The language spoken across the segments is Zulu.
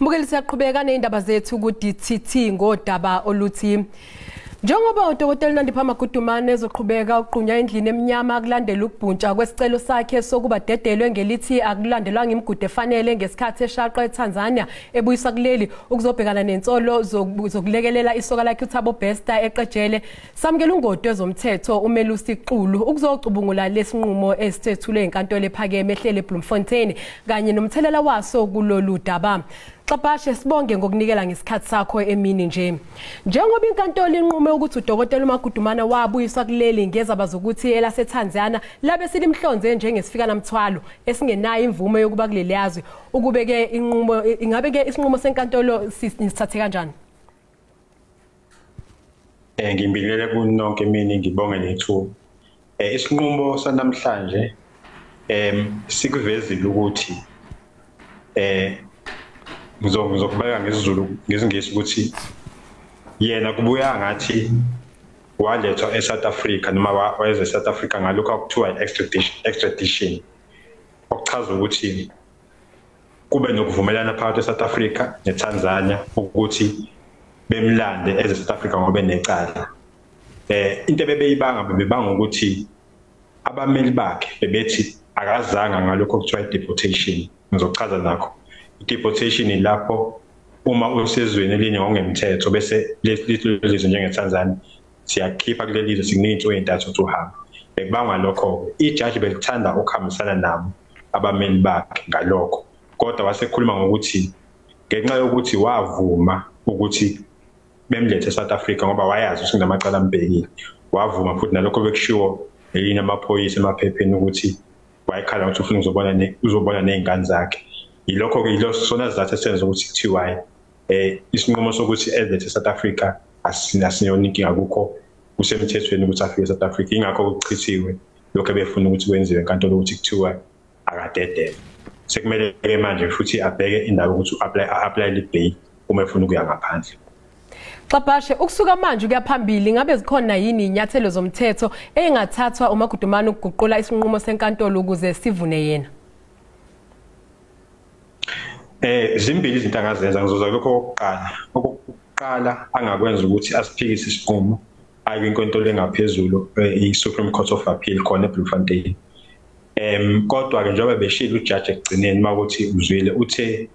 Mbukeli, siyaqhubeka nezindaba zethu ku-DTT ngodaba oluthi njengoba uDokotela Nandipha Magudumane ezoqhubeka uqunya endlini emnyama kulandela ukubhuntsha kwesicelo sakhe sokuba dedelwe ngelithi akulandelwanga imigudu efanele ngesikhathi eshaqwa eTanzania ebuyiswa kuleli ukuzobhekana nensolo zokulekelela isoka lakhe uThabo Bester eqejele. Samukela ungoti wezomthetho uMelusi Xulu ukuzocubungula lesinqumo esithethulwe enkantolo ephakeme ehlele eBloemfontein kanye nomthelela waso kulolu daba. Xabashe, sibonge ngokunikela ngesikhathi sakho emini nje. Njengoba inkantolo inqume ukuthi uDokotela uMagudumana wabuyiswa kuleli ngezaba zokuthi elaseTanzania labe silimhlonze njengesifikana mthwalo esingenayo imvume yokuba kuleli yazwe, ukubeke inqumo ingabe ke isinqumo senkantolo sisithathe kanjani? Ngibingelele kunonke emini, ngibonge nethuba. Isinqumo sanamhlanje sikuvezile ukuthi ngizokubeka ngesiZulu ngesiNgisi ukuthi yena kubuya ngathi walethwa eSouth Africa noma wayeze eSouth Africa ngalokho okuthiwa extradition, okuchaza ukuthi kube nokuvumelana phakathi eSouth Africa neTanzania ukuthi bemlande eze South Africa ngoba enecala. Into ebebeyibanga bebebanga ukuthi abameli bakhe bebethi akazanga ngalokho okuthiwa deportation. Ngizochaza nakho. Deportation lapho uma usezweni elinye ngokungemthetho bese lelizwe njengeTanzania siyakhipha kuleli lizwe sikunika insuku ezintathu ukuthi uhambe. Bekubangwa lokho ijaji belithanda ukuhambisana nabo abameli bakhe ngalokho, kodwa wasekhuluma ngokuthi ngenxa yokuthi wavuma ukuthi bemlethe eSouth Africa ngoba wayazi ukuthi kunamacala ambhekile, wavuma futhi nalokho bekushiwo elinye amaphoyisa emaphepheni ukuthi wayekhala ukuthi ufuna uzobona nezingane zakhe. Yilokho ke yilosona sizathu esenza ukuthi kuthiwa isinqumo sokuthi elethe eSouth Africa asinayona inkinga, kukho kusemthethweni ukuthi afike eSouth Africa. Ingakho kuchithiwe lokho ebefuna ukuthi kwenziwe enkantolo ukuthi kuthiwa akadedele. Sekumele ke manje futhi abheke indaba ukuthi apply bail uma efuna ukuya ngaphandle. Xabashe, ukusuka manje kuya phambili ngabe zikhona yini inyathelo zomthetho engathathwa uMagudumane ukuguqula isinqumo senkantolo ukuze sivune yena? Zimbili izinto angazenza. Ngizoza lokho okokuqala. Okokuqala angakwenza ukuthi asiphikise isinqumo aye kwinkantolo engaphezulu i-Supreme Court of Appeal khona eBloemfontein. Kodwa ke njengoba beshilo ujaji ekugcineni makuthi uzwile uthe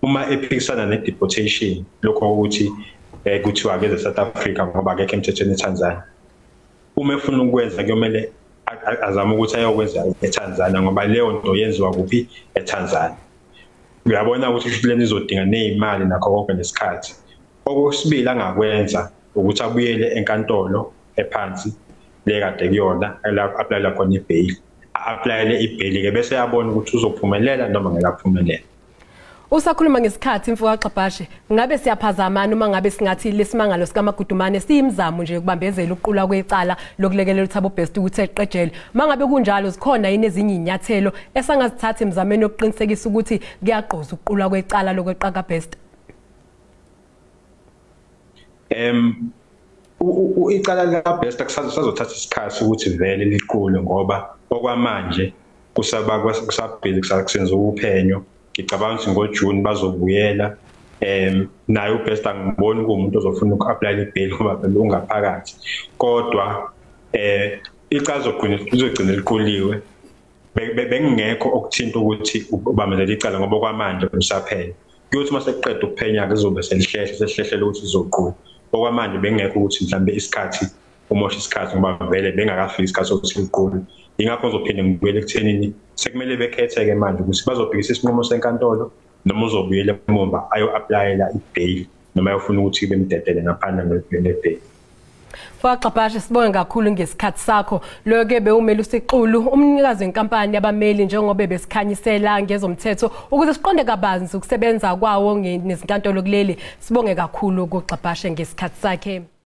uma ephikisana ne-deportation lokho ukuthi kuthiwa akeze South Africa ngoba akekho emthethweni eTanzania, uma efuna ukwenza kuyomele azame ukuthi ayokwenza eTanzania ngoba leyo nto yenziwa kuphi eTanzania. Uyabona ukuthi lena izodinga nezimali nakho konke nesikhathi. Okwesibili angakwenza ukuthi abuyele enkantolo ephansi le kade kuyona apply khona ibail, applyele ibail ke bese yabona ukuthi uzophumelela noma ngeke aphumelele. Usakhuluma ngesikhathi mfoka Xabashe, ngabe siyaphazamana uma ngabe singathi lesimangalo sikaMagudumane siyimzamo nje ukubambezela ukuqulwa kwecala lokulekelela uThabo Bester ukuthi eqejele? Mangabe kunjalo zikhona yini ezinye inyathelo esangazithatha emzameni yokuqinisekisa ukuthi kuyagqoza ukuqulwa kwecala lokweqa kaBester? Icala likaBester kusazothatha isikhathi ukuthi vele liqulwe ngoba okwamanje kusabhili kusenza uphenyo. Ngicabanga ukuthi ngoJune bazobuyela. Naye uBester ngibona kuwumuntu ozofuna uku-apply ibail ngoba phela ungaphakathi, kodwa icala lizogcina liquliwe. Bengekho okuthinta ukuthi ubambezela icala ngoba okwamanje kusaphela. Kuyothi uma sekuqeda ukuphenya kuzobe selihlehla ukuthi lizoqulwa. Okwamanje bengekho ukuthi mhlambe isikhathi umosha isikhathi ngoba vele bengakafiki isikhathi sokuthi liqulwe. Ingakho ngizophinde ngibuyele ekuthenini sekumele bekhetheke manje ukuthi bazobhekisa isinqumo senkantolo noma uzobuyela emuva ayo-applyela ibail noma ayofuna ukuthi bemdedele ngaphandle ngebail. Xabashe, sibonge kakhulu ngesikhathi sakho. Lo-ke bewuMelusi Xulu, umnikazi wenkampani yabameli, njengoba besikhanyisela ngezomthetho ukuze siqonde kabanzi ukusebenza kwawo nezinkantolo kuleli. Sibonge kakhulu kuXabashe ngesikhathi sakhe.